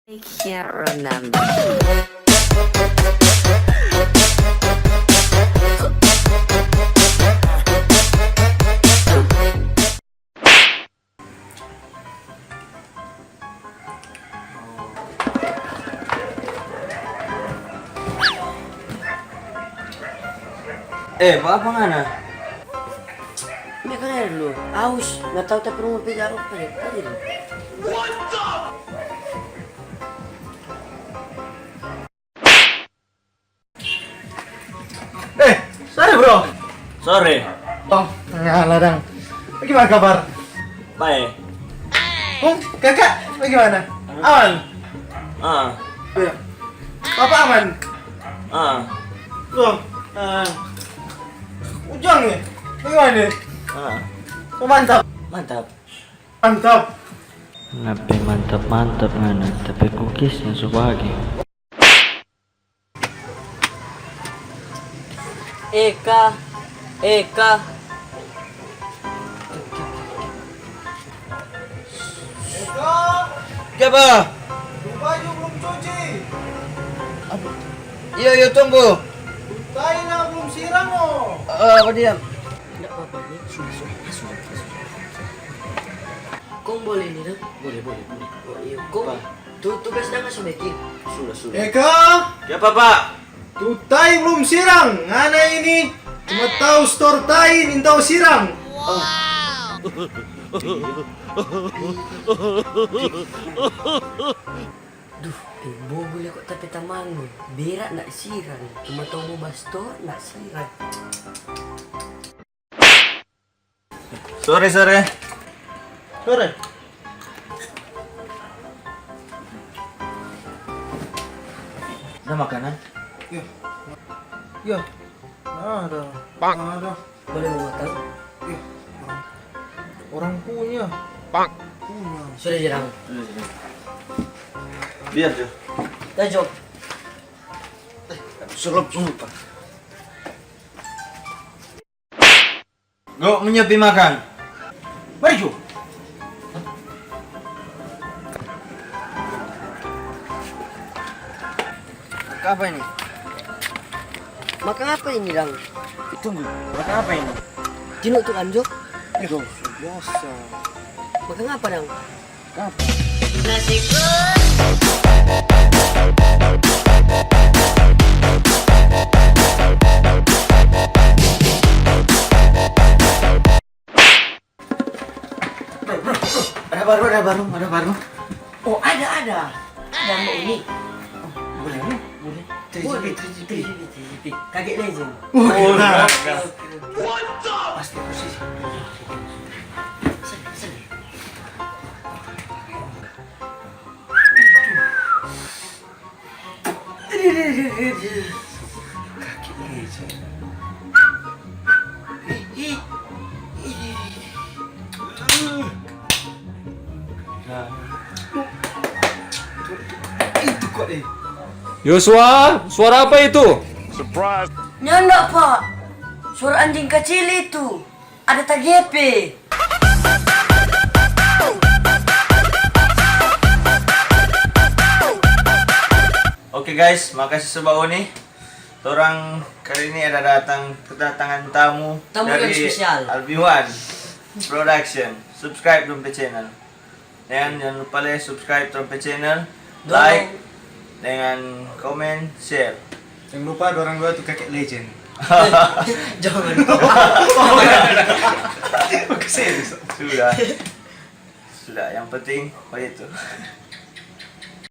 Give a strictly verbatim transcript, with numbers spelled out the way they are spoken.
I can't remember. Eh, apa ngana? Ini kan air dulu. Aus, nggak tahu tapi rumah pijak apa ya. Tadi dulu. Eh, sorry, bro. Sorry. Oh, ya, ladang. Bagaimana kabar? Baik. Hmm, kakak, bagaimana? Aman? Ah. Iya. Papa aman? Ah. Loh, eh, Ujang nih, bagaimana nih? Ah. Oh, mantap. Mantap. Mantap. Ngape mantap-mantap ngana, tapi kukisnya so bage. Eka, Eka. Eka. Kiapa? Tu baju blum cuci. Apa? Iyo, iyo, tunggu. Tu tai na blum sirang, no. Eh, apa dia? Ndak apa-apa, ini sudah, sudah, sudah, sudah. Kong boleh ni, dang? Boleh, boleh, boleh. Oh, iyo, kong. Apa? Tu tugas dang so beking. Sudah, sudah. Eka! Ya, Papa. Tu tai blum sirang. Ngana ini cuma tau stor tai, nintau sirang. Oh. Duh, eh, bogol ya kong ta pe tamang. Berak ndak sirang. Cuma tau mo bastor ndak sirang. Sore, sore. Sore. Ada makanan? Iya. Iya. Ada. Ada. Boleh mo makan? Iya. Orang, orang punya. Punya. Sudah, Jirang. Biar, Jo. Tajok. Sulap, sulap. Go, mo nyopi makang. Mari, Jo. Makang apa ini? Makang apa ini, dang? Tunggu, makang apa ini? Tino tu kan, Jo? Itu, biasa. Makang apa, dang? Nasi goreng. Bro, bro, bro. Ada baru, ada baru, ada baru. Oh, ada, ada. Ada, mau ini. Oh, boleh, boleh. Boleh. Boleh. Three G P, three G P. Three G P, three G P. Kage Legend. Oh, nah. Oke, oke, oke. Pasti posisi. Sini, sini. Kaki Legend. Itu kok, eh. Yosua, suara apa itu? Surprise. Nyanda, Pak. Suara anjing kacil itu. Ada tagepe. Oke guys, makase so bauni. Torang kali ini ada datang, kedatangan tamu. Tamu yang dari spesial. Albi One Production. Subscribe dong pe channel. Deng jangan lupa lei subscribe torang pe channel, like, deng komen, share. Jangan lupa dorang dua tu kake legend. Jangan lupa. Oke, serius. Sudah. Sudah, yang penting begitu.